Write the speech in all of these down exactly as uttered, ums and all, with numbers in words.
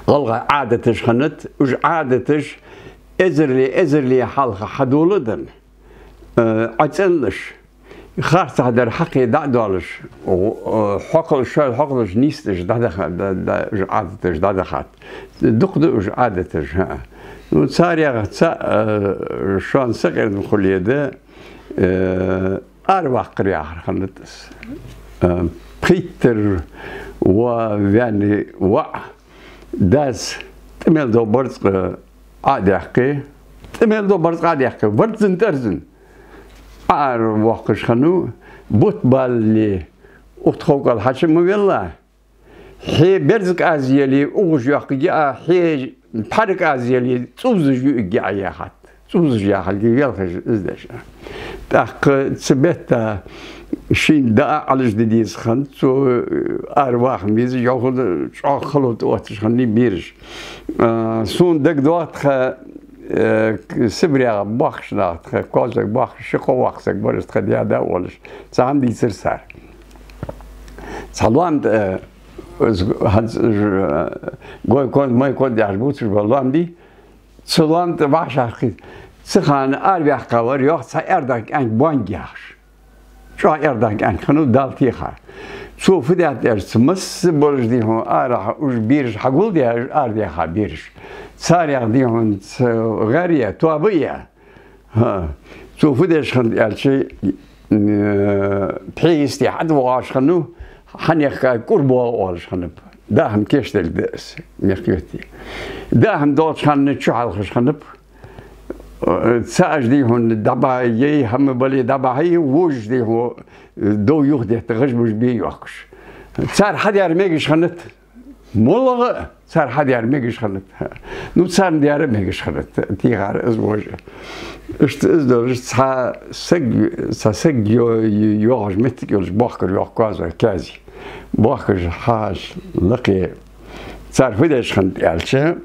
гӀалгӀай Ӏадаташ хиннад, уж Ӏадаташ эзарий, эзарий хьалха хьадоладенна, э, Ӏа цӀенлуш, харцахьа дар хьакхе дӀа а доалаш, э, хьокхал-, шоай хьокхалаш нийсдеш дӀадаха-, да-, да-, уж Ӏадаташ дӀадахад. Дукха да уж Ӏадаташ, хӀаа. Ну, царех цаӀ, э, шоана сакъердам хуле да, э, араваккхар яхар хиннад из. Э, пхийттара ва-, ваьнна воӀ, дас тӀа мел дола барзкъа Ӏо а даьккхе, тӀа мел дола барзкъа Ӏо а даьккхе, варззина тӀарззина Ӏо аравоаккхаш хиннав, бутт баллалца укх тхов кӀал хьачу ма велла. Хье берзкъа аз яле, угӀаш йоаккхаргья Ӏа, хье пхьаркъа аз яле, цӀувзаш юаргья Ӏа, яхад. ЦӀувзаш яхилга велхаш из деш. ТӀаккха цу бетта шийна даа Ӏалаш де деза хиннад, цо араваха веза, йоах, чӀоагӀа хало тӀаотташ хиннай бераш. А, сона дагадоагӀа тха, э, Сибрегӏа бохкаш нах, тха кхоазза бохкаш, ши-кхо воккха саг бар из тха даь-да волаш. Цхьа хӀама дийцар цар. Цхьа лоам тӀа, э, из хӀанз, э, гой-кон, май-кон яхаш бувцаш бола лоам дий, цу лоам тӀа вӀашагӀкхийтта. Цу хана араваьккха вар, йоах, цхьа аьрдагӀа кӀаьнк Бонг яхаш. ЧӀоагӀа аьрдагӀа кӀаьнк хиннав, Далла теха. Цо фу даьд аьлча, цу масса болаш, дий хьона, арахьа уж бераш хьагулдаь, уж арадаьха бераш. Царех, дий хьона, цхьа гӀар я, тоаба я. ХӀаа. Цо фу деш хиннад аьлча, э, пхье йисте хьатӀавоагӀаш хиннав, хьанехка кӀур боагӀа оалаш хиннаб. Даа хӀама кийчдаьлга да из, мехка ювтте. Даа хӀама долча хана чухьалхаш хиннаб. Э, цаӀаш, дий хьона, дӀабахьа, яй хӀама бале дӀабахьа, вожаш, дий хьона, дов юхадетта гӀаж-маж бе йоахкаш. Цар хьадаьр мегаш хиннад. МоллагӀа а цар хьадаьр мегаш хиннад. Ну, царна даьр а мегаш хиннад, тӀехьара из вож. Иштта из долаш, цхьа саг, цхьа саг йо-, йоагӀаш моттиг йолаш бохкар, йоах, кхоазза Кази. Бохкаш хьажа лакхе. Цар фу деш хиннад аьлча,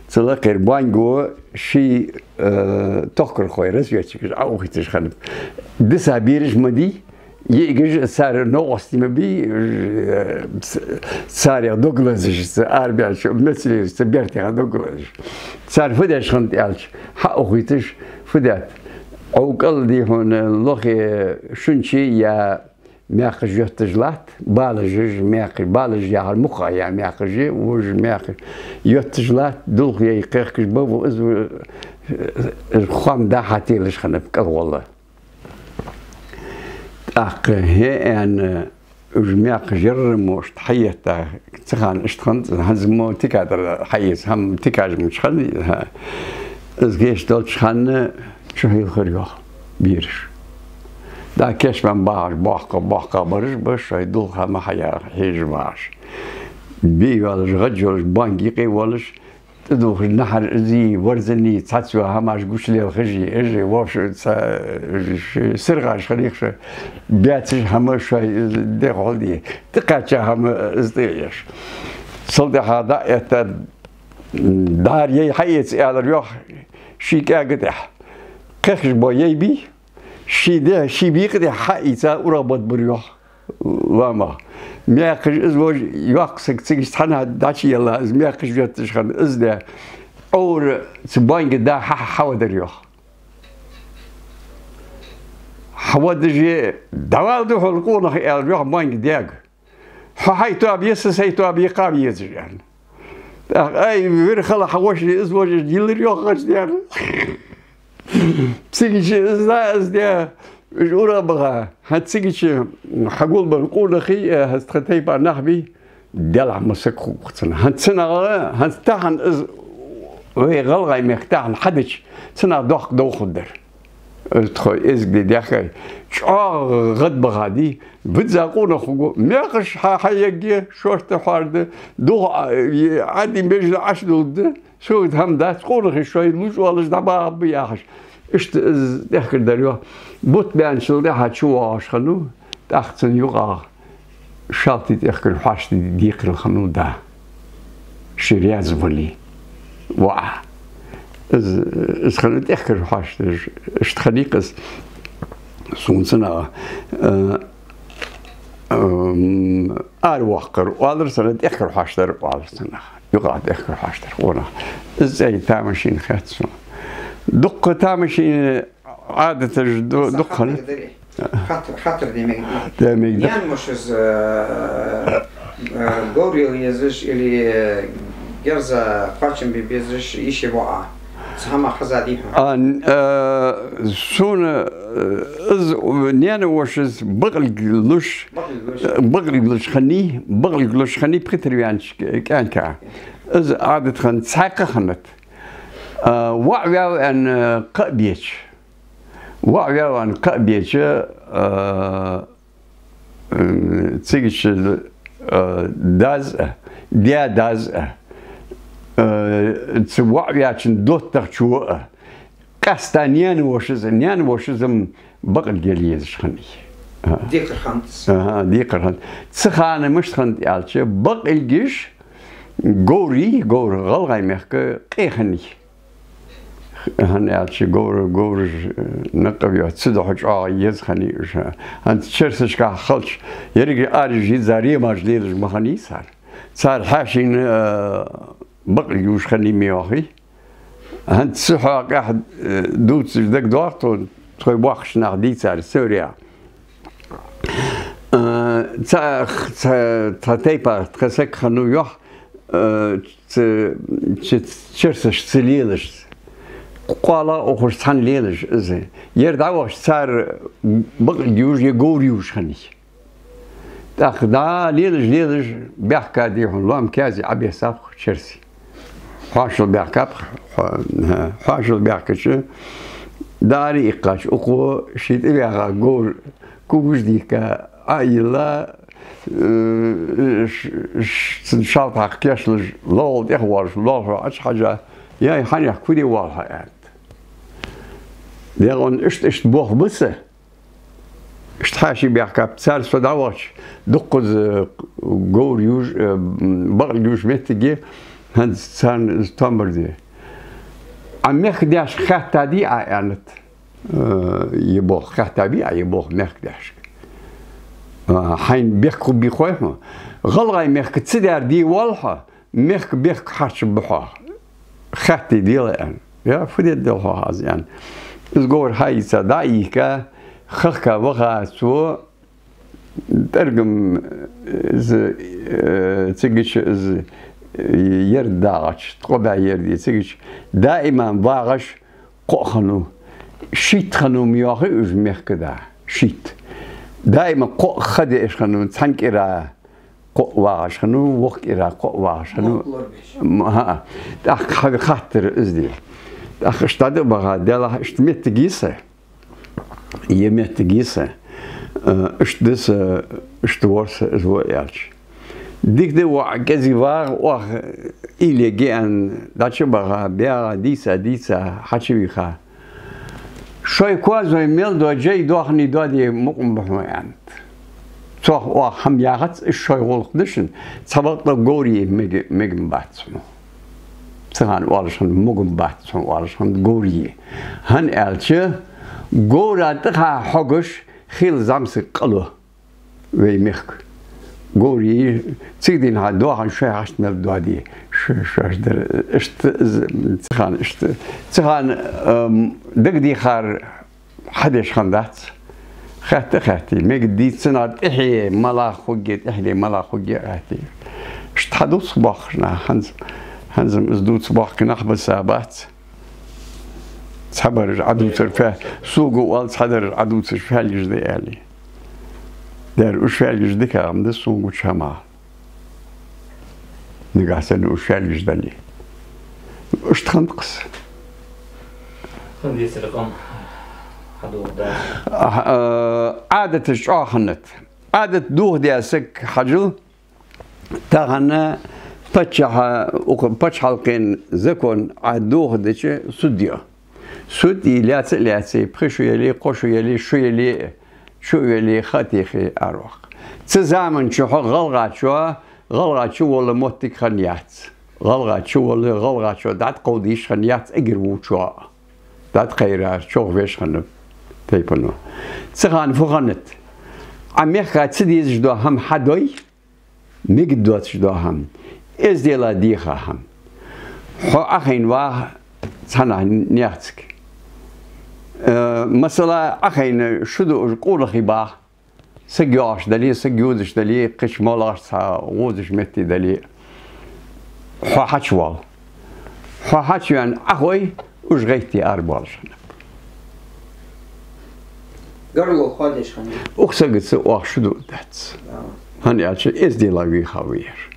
цу лакхера Бонго ший, э, тохкархой, разведчикаш Ӏоухийташ хиннаб. Диса бераш ма дий, йиӀигаш а цар новкъостий ма бий, э, ц-, царех дог лазаш, цу арабаьннача мецалера, цу бертех дог лазаш. Цар фу деш хиннад аьлча, хьаухийташ, фу даьд? Ӏовкъал, дий хьона, лохе шун чу я маькхаш йотташ латт, балажаш, маькхаш, балажаш яхар мукъагӀа я маькхаш, вож маькхаш йотташ латт, дулх яй кхехкаш ба, ву из, э, хоам дӀа хьателаш хиннаб кӀалгӀолла. ТӀаккха хӀе аьнна, уж маькхаш ярра мо иштта хьаетта, цу хана иштта хиннад, хӀанз мо тика тӀара хьаэца хӀама, тикаш мича хиннай, хӀаа. Из гешт долча хана чухьилхар, йоах, бераш. ДӀа кешман багӀаш, боккха, боккха бараш ба, шоай дулх, хӀама хьаяха хьежаш багӀаш. Бе йолаш, гӀаж йолаш, Бонг юкъе волаш, тӀадувхаш нахьар из, варззина, цхьацца хӀамаш гучалелхаш, уж вовше ца, уж сиргӀаж хиннай-кх шоай, баьцаш хӀама шоай дегӀа хьалде, тӀакхаьча хӀама из тӀаеш. Цул тӀехьагӀа дӀа а этта, дӀара яй хьаэца аьлар, йоах, ший кӀаьга тӀехьа. Кхехкаш бола яй бий, ший дегӀ, ший бекъа тӀехьа хьаийца урагӀ бадбир, йоах, лоамах. Маькхаш, из вож йоккха саг цига цхьаннахьа дӀачуелла, из маькхаш йотташ хинна, из де. Ӏовра цу Бонга да хьа-, хьавадар, йоах. Хьавадаже, дӀавала духьал къонах, аьлар, йоах, Бонга даьга. Хьо хьай тоаба е, са сай тоаба е, кхаба езаш, аьнна. ТӀаккха, ай, вир хала хьа воша, из вожаш йиллар, йоах, гӀаж дера. Цига чу из да, из де, уж урагӀ баха. ХӀанз цига чу хьагулбенна къонахий, э, хӀанз тха тайпан нах бий, делахь ма саг хургва-кх цунах. ХӀанз цунах, хӀанз тахан из вай ГӀалгӀай мехка тахан хьадича, цунах доккха дов хургдар. Из тхо эзга де дехкай. ЧӀоагӀа гӀадбаха дий, визза къонах хургва, маькхаш хьа-, хьаергья, шортта хьоаргда, дулх а, е, Ӏадин бежана Ӏочудулларгда, сога хӀама дац, къонахий шоай луш оалаш дӀабахаргба яхаш. Иштта из тӀехкар дар, йоах. Бутт баьнначул тӀехьагӀа чувоагӀаш хиннав, тӀаккха цун юкъагӀа шалти тӀехкар хьоашта декхарийла хиннав да. Ше раьза вале. ВаӀа. Из, из хиннад тӀехкар хьоашта, иштта хиннай-кх из. Сона цунах, э, эм, араваккхар оалар цунах, тӀехкар хьоаштар оалар цунах. Юкъа тӀехкар хьаштар къонах. Из цӀай тамашийна хет сона. Дуккха тамашийна Ӏадаташ ду-, дуккха хана. Хаттар, хаттар де мег да. Де мег да. Нен мушаз, э, э, говр яла езаш или, э, герза кхоачам бе безаш йиш я воӀа. Цхьа хӀама хезадий хьона? А, н-, э, сона, э, из нена вошас бакълуш, бакълуш хиннай, бакълуш хиннай пхи тара ваьннача кӀаьнка. Из Ӏадат хиннад цхьаькха хиннад. А, воӀ ваьв аьнна кхаъ беча. ВоӀ ваьв аьнна кхаъ беча, а, м, цигача, а, дас а, даь дас а, а, цу воӀ ваьчун доттагӀчо а, къаьстта нена вошас а, нена вошас а-м бакълуш яла езаш хиннай. А. Декхар хиннад. Аха, декхар хиннад. Цу хана мишта хиннад аьлча, бакълуш, говрий, говр, гӀалгӀай мехка къе хиннай. ХӀана аьлча говр, говраш, э, накъаве, цудухьа чӀоагӀа еза хиннай уж. ХӀанз черсашка хилча, еррига араш йизза ремаш лелаш ма хиннай цар. Цар хьаьшийна, э, бакълуш хиннай ма йоахий. ХӀанз цу хьакъехьа, э, дувцаш дагадоагӀа тхона, тхоай боккхийча наха дийцар, Севре. Э, цхьа, цхьа, цхьа тайпа, тха саг хиннав йоах, э, ц-, ч-, черсаш ца лелаш, къоала ухаш цхьана лелаш из. Ер дӀавахача цар бакълуш е говр юаш хиннай. ТӀаккха дӀа лелаш, лелаш баьхкаб, дий хьона, лоам каьзий Ӏобессаб-кх черсий. Хьоашал баьхкаб-кх, хьо-, хьоашал баьхкача, дӀаараиккхача, укхо ший тӀаваьгӀа говр кугаш дийхка Ӏо а йилла, э, ш-, ш-, цун шалпахь кечлуш, лоалахо тӀехвоалаш, лоалахо Ӏочухьежа: «Яй, хьанех, фу де воалл хьо?» — аьннад. Дегӏан иштта, иштта бох ба са. Иштта хьаьший баьхкаб цар, со дӀавахача, дуккхаза говр юаш, э, бакълуш моттиг я, хӀанз царна из томбар де. Ӏа мехкдаьшка хаьттадий Ӏа, аьннад, э, е бох, хаьттабий Ӏа е бох мехкдаьшка? А, хьайна бехк хургбий хой хьона? ГӀалгӀай мехка ца даьр де воалл хьо, мехка бехк хьарчаргба хьох. Хаьттий, дела, аьнна. Я, фу де деза хьох аз, аьнна. Из говр хьаийца дӀа а йийхка, хахка ваха цо, тӀаргам, из, э, цигача из, э, ярд дагӀача, ткъо бӀаь ярд я цигача, даиман вагӀаш кхоъ хиннав, шийтта хиннав ма йоахий уж мехкда, шийтта. Даиман кхоъ ха деш хиннав, цхьан кӀира кхоъ вагӀаш хиннав, вокх кӀира кхоъ вагӀаш хиннав. Вокх лорабеш. М, хӀаа. ТӀаккха хьа хаттар из де. ТӀаккха иштта дӀа а баха, делахь иштта моттиг я са. Е моттиг я са. Э, иштта да са, иштта вар са, из ва аьлча. Дика да, воӀ кӀезига вагӀа, оаха уйла е аьнна, дӀачу а баха, бегӀа, дийца, дийца, хьачу а вийха. Шоай коазой мел дола жай доахане доаде мукъам ба хьона, аьннад. Цох оаха хӀама яхац, из шоай гӀулакх да шун, цхьабакъда говр е мег-, мегаш бац хьона. Цу хана оалаш хиннад, мегаш бац хьона оалаш хиннад говр е. ХӀана аьлча, говра тӀакхахьа хьогаш хийла зӀамсаг къалу. Вай мехка. Говр е, цига дийнахьа доахан шоай хьашт мел доаде, ш-, шоаш дар. Иштта з-, цу хана, иштта. Цу хана, ам, дагадехар хьадеш хиннадац. Хаьтта, хаьттий. Мегаргдий цунах тӀехье малагӀа хургья, тӀехье малагӀа хургья а хаьттий. Иштта хьадувцаш боахкаш нах, хӀанз, хӀанз-м из дувцаш боахка нах бисса бац. Цхьабараш Ӏодувцар фе-, сога оал, цхьадараш Ӏодувцаш фаьлгаш да аьле. Дера уж фаьлгаш дикагӀа ма да сона гуча хӀамах. Нагахь санна уж фаьлгаш дале. Иштта хиннад-кх из. Хинна децара къам хьадоагӀа да. А, а, Ӏадаташ чӀоагӀа хиннад. Ӏадат дохадаь саг хьажал, тахан паччахьа, укх паччахьалкхен закон Ӏа дохадича, суд я. Суд я, лаьца а лаьце, пхи шу яле, кхо шу яле, шу яле, чу а вале, ха а техе, араваккха. Цу заман чухь гӀалгӀачо, гӀалгӀа чувалла моттиг хиннаяц. ГӀалгӀа чувалла, гӀалгӀачо дӀатӀакховда йиш хиннаяц эггара вувчо а. ДӀатӀакхайрар, човхавеш хиннаб тайпано. Цу хана фу хиннад? Ӏа мехка ца дезаш дола хӀама хьадой, мегаргдоацаш дола хӀама. Эздела дийха хӀама. Хьо Ӏохайна вагӀа цхьаннахьа наьхацга. Э, масала, Ӏохайна шу дуаш къонахий багӀа. Саг йоагӀаш дале, саг йодаш дале, кхыча моллагӀча цхьа гӀозача метте дале, хьо хьачувоал. Хьо хьачувена Ӏохой, уж гӀайтте арабоалаш хиннаб. Гаргало хоадеш хиннаб. Укх сагаца оаха шу дуадац. ХӀана аьлча эздела вийха ва ер,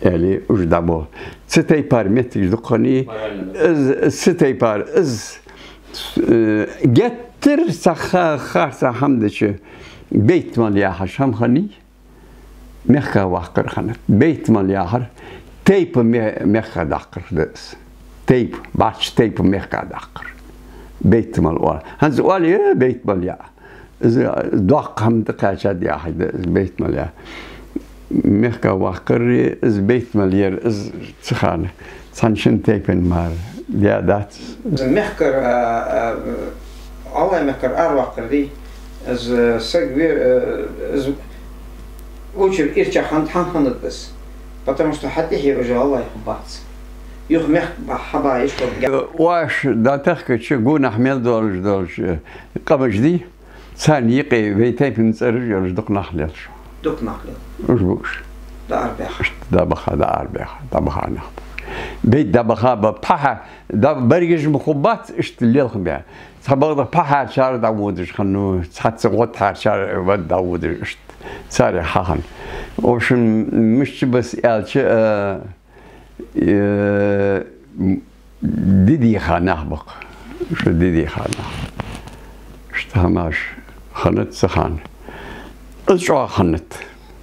аьле, уж дӀабоал. Цу тайпара моттигаш дукха хиннай. Из, цу тайпара, из, э, геттара цхьа ха-, харца хӀама дича, бейтамал яхаш хӀама хиннай, мехках ваккхар хиннад. Бейтамал яхар тайпа ме-, мехках даккхар да из. Тайпа, бӀарчча тайпа мехках даккхар. Бейтамал оал. ХӀанз оал, э, бейтамал яа. Из доккха хӀама тӀакхаьчад яхилга да из, бейтамал яа. Мехках ваккхар, из бейтамал яр, из цу хана цхьан шин тайпан мара даь дац. Мехкара, а, а, гӀалгӀай мехкара араваккхар дий, из саг вер, а, из учир ирча хӀан-, хӀана хиннад из? Потому что хьатӀехье уже гӀалгӀай хургбац. Юха мехка ба-, хьаба иштта. Оаш дӀатехкача гонахьа мел долаш долча къамаш дий, царна юкъе вай тайпан цӀераш йолаш дукха нах лел шоана. Дукха нах лел. Уж ба уж. ДӀаарабаьха. ДӀабаха, дӀаарабаьха, дӀабаха нах ба. Бейт дӀабаха ба, пхьа, дӀа-, берригаш ма хургбац иштта лелхабаь. Цхьабакъда пхьарчар дӀаводаш хиннав, цхьацца гӀоттарчар вад дӀаводаш иштта. Царех хьахиннав. В общем, мишта ба аз аьлча, а, э, м, ди дийха нах ба-кх. Шу ди дийха нах. Иштта хӀамаш хиннад цу хана. Из чӀоагӀа хиннад.